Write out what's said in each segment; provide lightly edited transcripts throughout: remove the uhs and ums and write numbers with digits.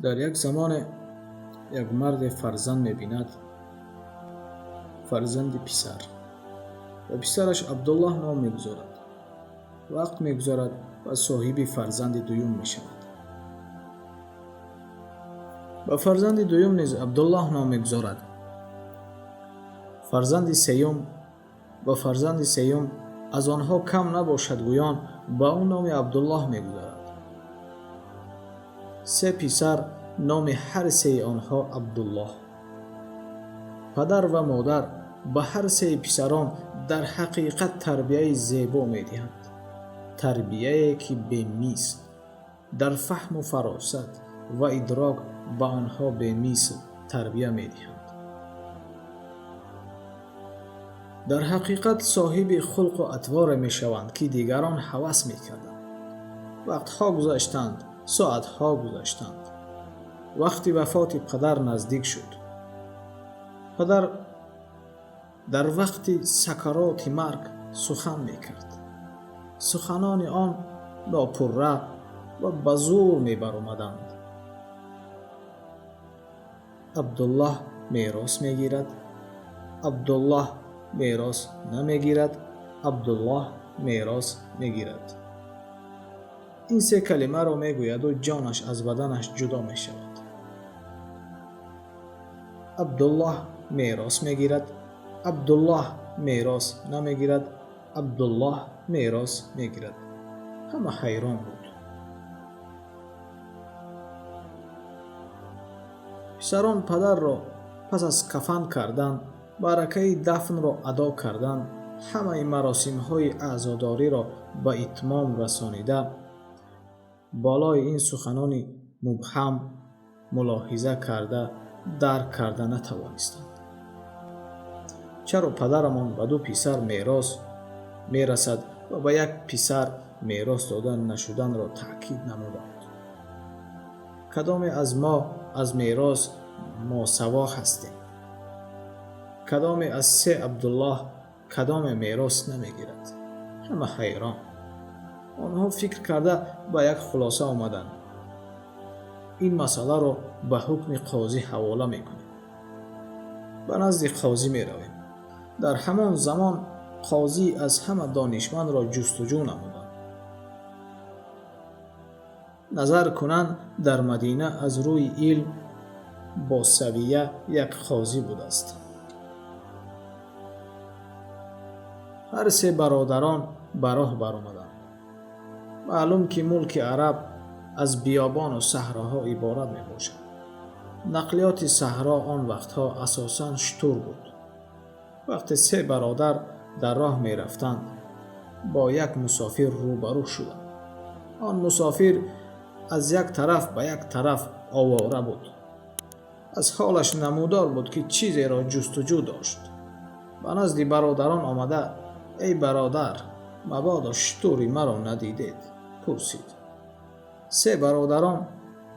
Дар як замоне як марде фарзанд мебинад, фарзанди писар, ва писараш Абдуллоҳ ном мегузорад. Вақт мегузарад ва соҳиби фарзанди дуюм мешавад. Ба фарзанди дуюм низ Абдуллоҳ ном мегузорад. Фарзанди сеюм ба фарзанди сеюм аз онҳо кам набошад, гӯён ба ӯ номи Абдуллоҳ мегузорад. Се писар, номи ҳар сеи онҳо Абдуллоҳ. Падар ва модар ба ҳар сеи писарон дар ҳақиқат тарбияи зебо медиҳанд, тарбияе ки бемисл дар фаҳму фаросат ва идрок ба онҳо бемисл тарбия медиҳанд. Дар ҳақиқат соҳиби хулқу атворе мешаванд, ки дигарон ҳавас мекарданд. Вақтҳо гузаштанд, соатҳо гузаштанд. Вақти вафоти падар наздик шуд. Падар дар вақти сакароти марг сухан мекард. Суханони он нопурра ва ба зур мебаромаданд. Абдуллоҳ мерос мегирад, Абдуллоҳ мерос намегирад, Абдуллоҳ мерос мегирад. Ин се калимаро мегӯяду ҷонаш аз баданаш ҷудо мешавад. Абдуллоҳ мерос мегирад, Абдуллоҳ мерос намегирад, Абдуллоҳ мерос мегирад. Ҳама ҳайрон буд. Писарон падарро пас аз кафан кардан, маъракаи дафнро адо кардан, ҳамаи маросимҳои аъзодориро ба итмом расонида, болои ин суханони мубҳам мулоҳиза карда, дарк карда натавонистанд. Чаро падарамон ба ду писар мерос мерасад ва ба як писар мерос дода нашуданро таъкид намуданд? Кадоме аз мо аз мерос мосаво ҳастем? Кадоме аз се Абдуллоҳ кадоме мерос намегирад? Ҳама ҳайрон. Онҳо фикр карда ба як хулоса омаданд. Ин масъаларо ба ҳукми қозӣ ҳавола мекунем. Ба назди қозӣ меравем. Дар ҳамон замон қозӣ аз ҳама донишмандро ҷустуҷӯ намуданд. Назар кунанд, дар Мадина аз рӯи илм бо савия як қозӣ будааст. Ҳар се бародарон ба роҳ баромаданд. Маълум ки мулки араб аз биёбону саҳроҳо иборат мебошад. Нақлиёти саҳро он вақтҳо асосан шутур буд. Вақте се бародар дар роҳ мерафтанд, бо як мусофир рӯбарӯ шуданд. Он мусофир аз як тараф ба як тараф овора буд. Аз ҳолаш намудор буд, ки чизеро ҷустуҷӯ дошт. Ба назди бародарон омада: «Эй бародар, мабодо шутури маро надидед?» пурсид. Се бародарон: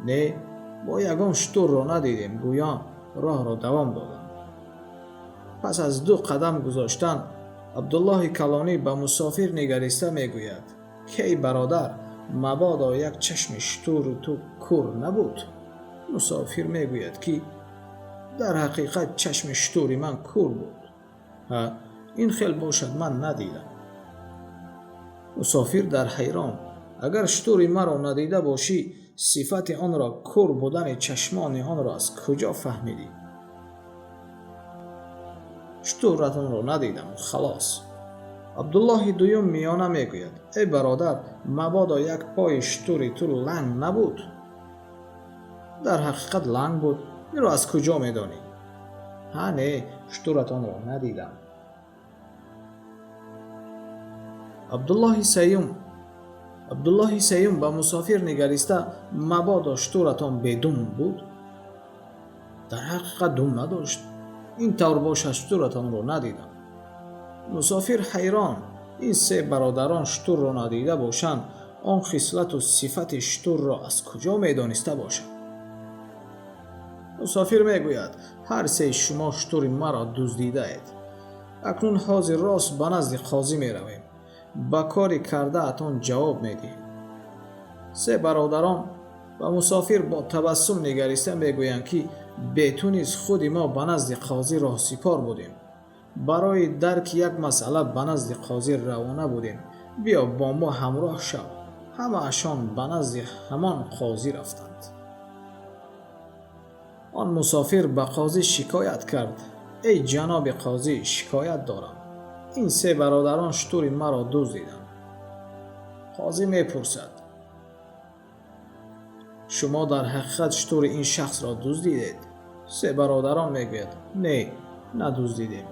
«Не, мо ягон шутурро надидем», гӯён роҳро давом доданд. Пас аз ду қадам гузоштан, Абдуллоҳи калонӣ ба мусофир нигариста мегӯяд: «Эй бародар, мабодо як чашми шутури ту кур набуд?» Мусофир мегӯяд, ки дар ҳақиқат чашми шутури ман кур буд. Ҳа, ин хел бошад, ман надидам. Мусофир дар ҳайрон: «Агар шутури маро надида бошӣ, сифати онро, кур будани чашмони онро аз куҷо фаҳмидӣ?» «Шутуратонро надидам, халос». Абдуллоҳи дуюм миёна мегӯяд: «Эй бародар, мабодо як пои шутури ту ланг набуд?» «Дар ҳақиқат ланг буд». «Инро аз куҷо медонӣ?» «Ҳа, не, шутуратонро надидам». Абдуллоҳи сеюм ба мусофир нигариста: «Мабодо шутуратон бедум буд?» «Дар ҳақиқат дум надошт». «Ин тавр бошад, шутуратонро надидам». Мусофир ҳайрон: ин се бародарон шутурро надида бошанд, он хислату сифати шутурро аз куҷо медониста бошанд? Мусофир мегӯяд: «Ҳар сеи шумо шутури маро дуздидаед. Акнун ҳозир рост ба назди қозӣ меравем, ба кори кардаатон ҷавоб медиҳед». Се бародарон Ба мусофир бо табассум нигариста мегӯянд, ки бе ту низ худи мо ба назди қозӣ роҳсипор будем. Барои дарки як масъала ба назди қозӣ равона будем. Биё бо мо ҳамроҳ шав. Ҳамаашон ба назди ҳамон қозӣ рафтанд. Он мусофир ба қозӣ шикоят кард: эй ҷаноби қозӣ, шикоят дорам. Ин се бародарон шутури маро дуздиданд. Қозӣ мепурсад: шумо дар ҳақиқат шутури ин шахсро дуздидед? Се бародарон мегӯяд: не, надуздидем.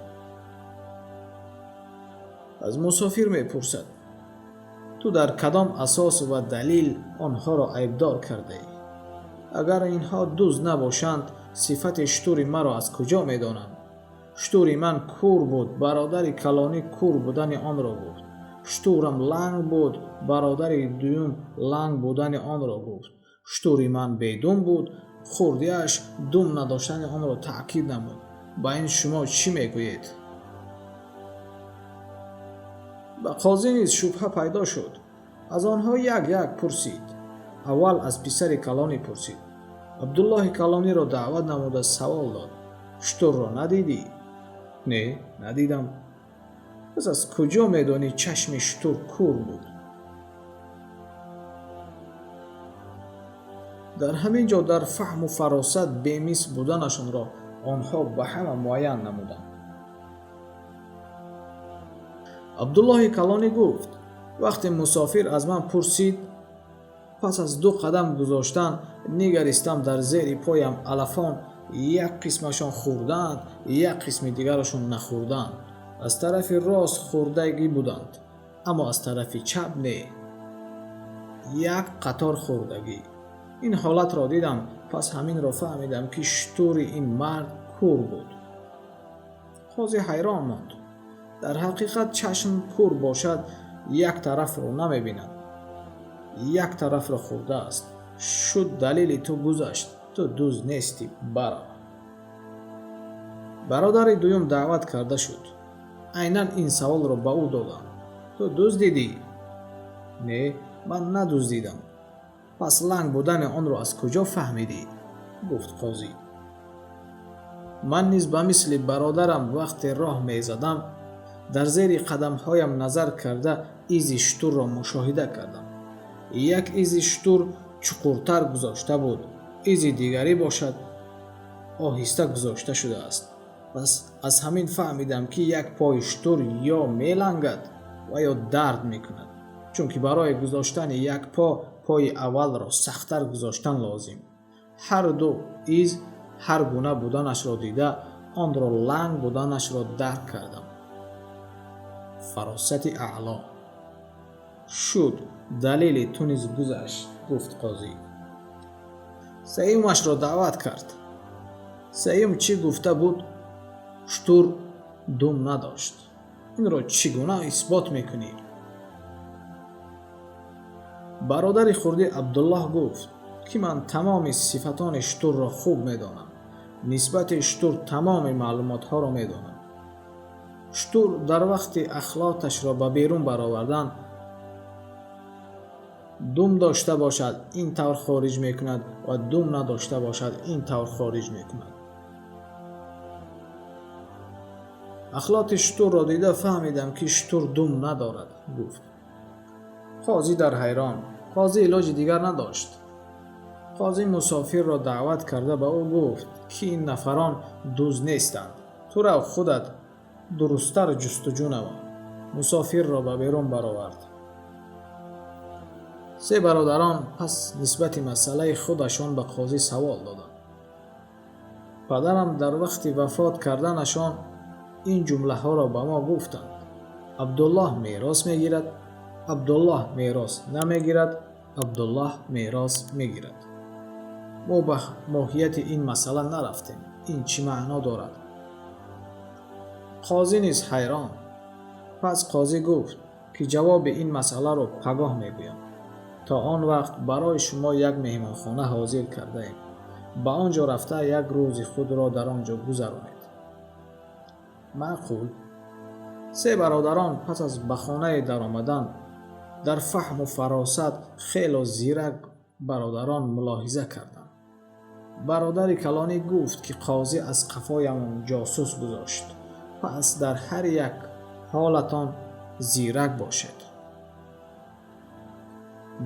Аз мусофир мепурсад: ту дар кадом асос ва далил онҳоро айбдор кардаӣ? Агар инҳо дузд набошанд, сифати шутури маро аз куҷо медонанд? Шутури ман кур буд, бародари калонӣ кур будани онро гуфт. Шутурам ланг буд, бародари дуюм ланг будани онро гуфт. Шутури ман бедум буд, хурдиаш дум надоштани онро таъкид намуд. Ба ин шумо чӣ мегӯед? Ба қозӣ низ шубҳа пайдо шуд. Аз онҳо як-як пурсид. Аввал аз писари калонӣ пурсид. Абдуллоҳи калониро даъват намуда савол дод: шутурро надидӣ? Не, надидам. Пас аз куҷо медонӣ чашми шутур кур буд? Дар ҳамин ҷо дар фаҳму фаросат бемисл буданашонро онҳо ба ҳама муайян намуданд. Абдуллоҳи калонӣ гуфт: вақте мусофир аз ман пурсид, пас аз 2 қадам гузоштан нигаристам дар зери поям алафон як қисмашон хӯрдаанд, як қисми дигарашон нахӯрдаанд. Аз тарафи рост хӯрдагӣ буданд, аммо аз тарафи чап не, як қатор хӯрдагӣ. Ин ҳолатро дидам, пас ҳаминро фаҳмидам, ки шутури ин мард кур буд. Қозӣ ҳайрон монд. Дар ҳақиқат чашм кур бошад, як тарафро намебинад, як тарафро хӯрдааст. Шуд далели ту гузашт, ту дузд нестӣ, барав. Бародари дуюм даъват карда шуд. Айнан ин саволро ба ӯ додам: ту дуздидӣ? Не, ман надуздидам. Пас ланг будани онро аз куҷо фаҳмидӣ? Гуфт қозӣ. Ман низ ба мисли бародарам вақте роҳ мезадам, дар зери қадамҳоям назар карда изи шутурро мушоҳида кардам. Як изи шутур чуқуртар гузошта буд, изи дигарӣ бошад оҳиста гузошта шудааст. Пас аз ҳамин фаҳмидам, ки як пои шутур ё мелангад ва ё дард мекунад, чунки барои гузоштани як по пои аввалро сахттар гузоштан лозим. Ҳар ду из ҳар гуна буданашро дида, онро ланг буданашро дарк кардам. Фаросати аъло. Шуд далели ту низ гузашт, гуфт қозӣ. Сеюмашро даъват кард. Сеюм чӣ гуфта буд? Шутур дум надошт. Инро чӣ гуна исбот мекунӣ? Бародари хурдӣ Абдуллоҳ гуфт, ки ман тамоми сифатони шутурро хуб медонам. Нисбати шутур тамоми маълумотҳоро медонам. Шутур дар вақти ахлоташро ба берун баровардан дум дошта бошад, ин тавр хориҷ мекунад ва дум надошта бошад, ин тавр хориҷ мекунад. Ахлоти шутурро дида фаҳмидам, ки шутур дум надорад, гуфт. Қозӣ дар ҳайрон. Қозӣ илоҷи дигар надошт. Қозӣ мусофирро даъват карда ба ӯ гуфт, ки ин нафарон дузд нестанд. Ту рав худат дурусттар ҷустуҷӯ намо. Мусофирро ба берун баровард. Се бародарон пас нисбати масъалаи худашон ба қозӣ савол доданд. Падарам дар вақти вафот карданашон ин ҷумлаҳоро ба мо гуфтанд: Абдуллоҳ мерос мегирад, Абдуллоҳ мерос намегирад, Абдуллоҳ мерос мегирад. Мо ба моҳияти ин масъала нарафтем. Ин чӣ маъно дорад? Қозӣ низ ҳайрон. Пас қозӣ гуфт, ки ҷавоби ин масъаларо пагоҳ мегӯям. То он вақт барои шумо як меҳмонхона ҳозир кардаем. Ба он ҷо рафта як рӯзи худро дар он ҷо гузаронед. Маъқул. Се бародарон пас аз ба хонае даромадан дар фаҳму фаросат хело зирак Бародарон мулоҳиза карданд. Бародари калонӣ гуфт, ки қозӣ аз қафоямон ҷосус гузошт. Пас дар ҳар як ҳолатон зирак бошед.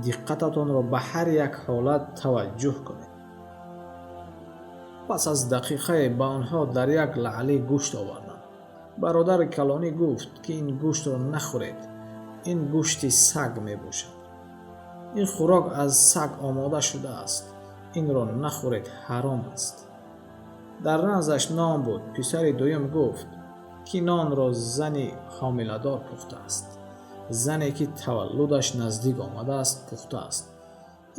Диққататонро ба ҳар як ҳолат таваҷҷӯҳ кунед. Пас аз дақиқае ба онҳо дар як лаълӣ гӯшт оварданд. Бародари калонӣ гуфт, ки ин гӯштро нахӯред, ин гӯшти саг мебошад. Ин хӯрок аз саг омода шудааст, инро нахӯред, ҳаром аст. Дар наздаш нон буд. Писари дуюм гуфт, ки нонро зани ҳомиладор пухтааст. Зане ки таваллудаш наздик омадааст пухтааст.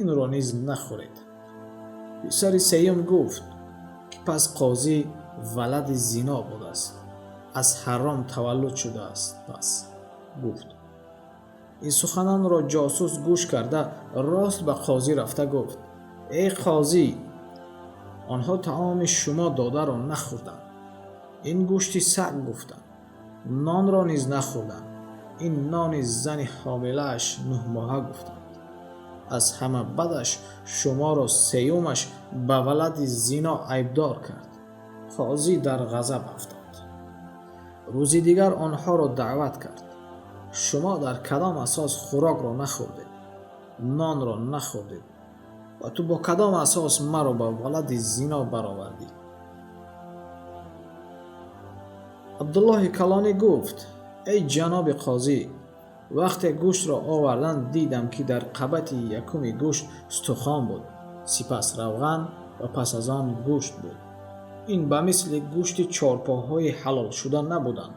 Инро низ нахӯред. Писари сеюм гуфт, ки пас қозӣ валади зино будааст, аз ҳаром таваллуд шудааст. Пас гуфт. Ин суханонро ҷосус гӯш карда рост ба қозӣ рафта гуфт: эй қозӣ, онҳо таоми шумо додаро нахӯрданд. Ин гӯшти саг гуфтанд. Нонро низ нахӯрданд. Ин нони зани ҳомилааш 9 моҳа гуфтанд. Аз ҳама бадаш шуморо сеюмаш ба валади зино айбдор кард. Қозӣ дар ғазаб афтод. Рӯзи дигар онҳоро даъват кард. Шумо дар кадом асос хӯрокро нахӯрдед, нонро нахӯрдед ва ту бо кадом асос маро ба валади зино баровардӣ? Абдуллоҳи калонӣ гуфт: эй ҷаноби қозӣ, вақте гӯштро оварданд, дидам, ки дар қабати якуми гӯшт устухон буд, сипас равған ва пас аз он гӯшт буд. Ин ба мисли гӯшти чорпоҳои ҳалолшуда набуданд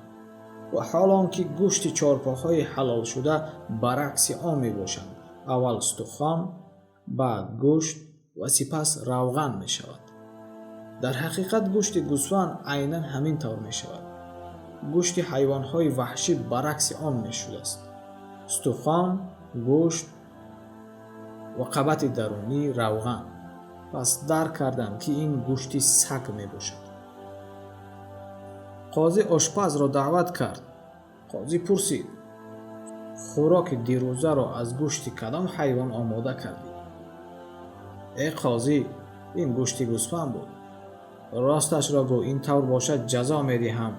ва ҳол он ки гӯшти чорпоҳои ҳалолшуда баръакси он мебошанд. Аввал устухон, баъд гӯшт ва сипас равған мешавад. Дар ҳақиқат гӯшти гӯсфанд айнан ҳамин тавр мешавад. Гӯшти ҳайвонҳои ваҳшӣ баръакси он мешудааст. Устухон, гӯшт ва қабати дарунӣ равған. Пас дарк кардам, ки ин гӯшти саг мебошад. Қозӣ ошпазро даъват кард. Қозӣ пурсид: хӯроки дирӯзаро аз гӯшти кадом ҳайвон омода кардӣ? Эй қозӣ, ин гӯшти гӯсфанд буд. Росташро гӯ, ин тавр бошад ҷазо медиҳам.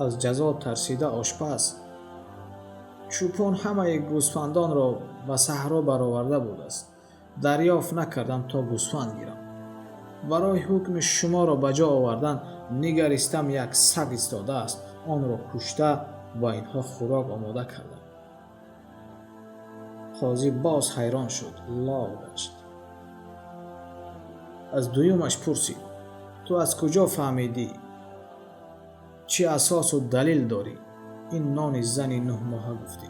Аз ҷазо тарсида ошпаз: чӯпон ҳамаи гӯсфандонро ба саҳро бароварда будааст. Дарёфт накардам то гӯсфанд гирам. Барои ҳукми шуморо ба ҷо овардан нигаристам, як саг истодааст, онро кушта ба инҳо хӯрок омода кардам. Қозӣ боз ҳайрон шуд, лол гашт. Аз дуюмаш пурсид: ту аз куҷо фаҳмидӣ? Чӣ асосу далил дорӣ? Ин нони зани 9 моҳа гуфтӣ.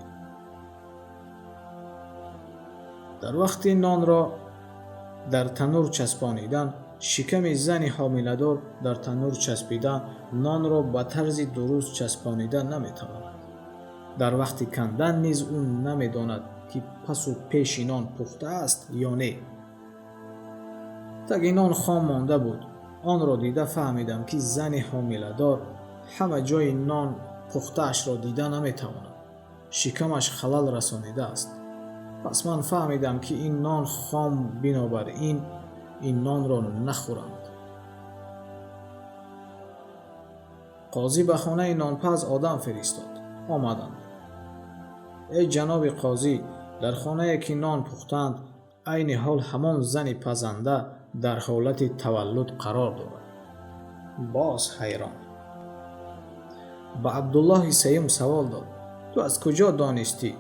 Дар вақти нонро дар танур часпонидан, шиками зани ҳомиладор дар танур часпида нонро ба тарзи дуруст часпонида наметавонад. Дар вақти кандан низ ӯ намедонад, ки пасу пеши нон пухтааст ё не. Таги нон хом монда буд. Онро дида фаҳмидам, ки зани ҳомиладор ҳама ҷои нон пухтаашро дида наметавонад. Шикамаш халал расонидааст. Пас ман фаҳмидам, ки ин нон хом, бинобар ин ин нонро нахӯранд. Қозӣ ба хонаи нонпаз одам фиристод. Омаданд. Эй ҷаноби қозӣ, дар хонае ки нон пухтанд, айни ҳол ҳамон зани пазанда дар ҳолати таваллуд қарор дорад. Боз ҳайрон. Ба Абдуллоҳи сеюм савол дод: ту аз куҷо донистӣ?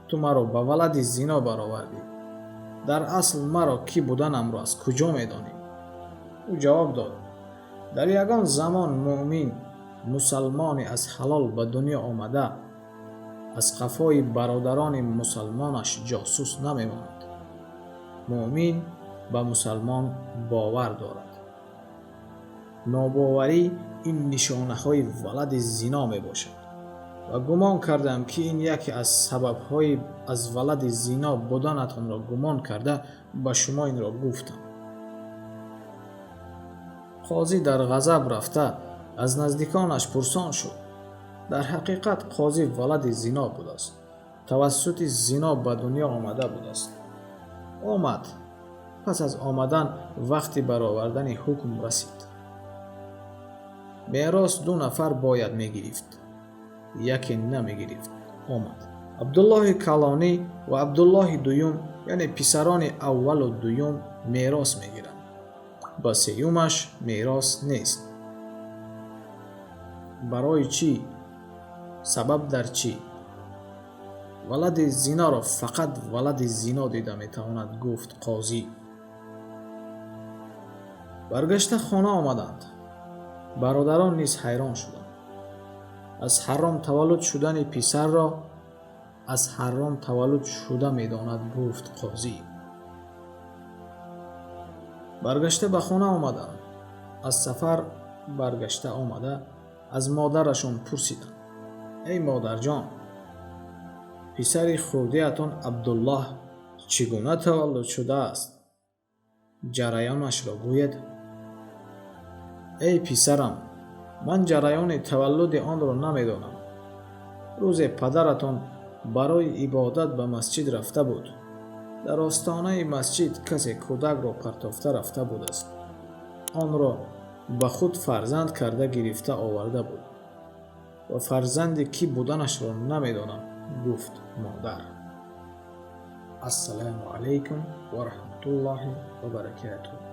Ту маро ба валади зино баровардӣ. Дар асл маро кӣ буданамро аз куҷо медонӣ? Ӯ ҷавоб дод: дар ягон замон муъмин мусалмоне аз ҳалол ба дунё омада аз қафои бародарони мусалмонаш ҷосус намемонад. Муъмин ба мусалмон бовар дорад. Нобоварӣ ин нишонаҳои валади зино мебошад ва гумон кардам, ки ин яке аз сабабҳои аз валади зино буданатонро гумон карда ба шумо инро гуфтам. Қозӣ дар ғазаб рафта аз наздиконаш пурсон шуд. Дар ҳақиқат қозӣ валади зино будааст, тавассути зино ба дунё омада будааст. Омад. Пас аз омадан вақти баровардани ҳукм расид. Мерос ду нафар бояд мегирифт, яке намегирифт. Омад. Абдуллоҳи калонӣ ва Абдуллоҳи дуюм, яъне писарони аввалу дуюм мерос мегиранд. Ба сеюмаш мерос нест. Барои чӣ? Сабаб дар чӣ? Валади зиноро фақат валади зино дида метавонад, гуфт қозӣ. Баргашта хона омаданд. Бародарон низ ҳайрон шуданд. Аз ҳаром таваллуд шудани писарро аз ҳаром таваллуд шуда медонад, гуфт қозӣ. Баргашта ба хона омаданд. Аз сафар баргашта омада аз модарашон пурсиданд: эй модарҷон, писари хурдиатон Абдуллоҳ чӣ гуна таваллуд шудааст? Ҷараёнашро гӯед. Эй писарам, ман ҷараёни таваллуди онро намедонам. Рӯзе падаратон барои ибодат ба масҷид рафта буд. Дар остонаи масҷид касе кӯдакро партофта рафта будааст. Онро ба худ фарзанд карда гирифта оварда буд ва фарзанди кӣ буданашро намедонам, гуфт модар. Ассалому алайкум ва раҳматуллоҳи ва баракатуҳ.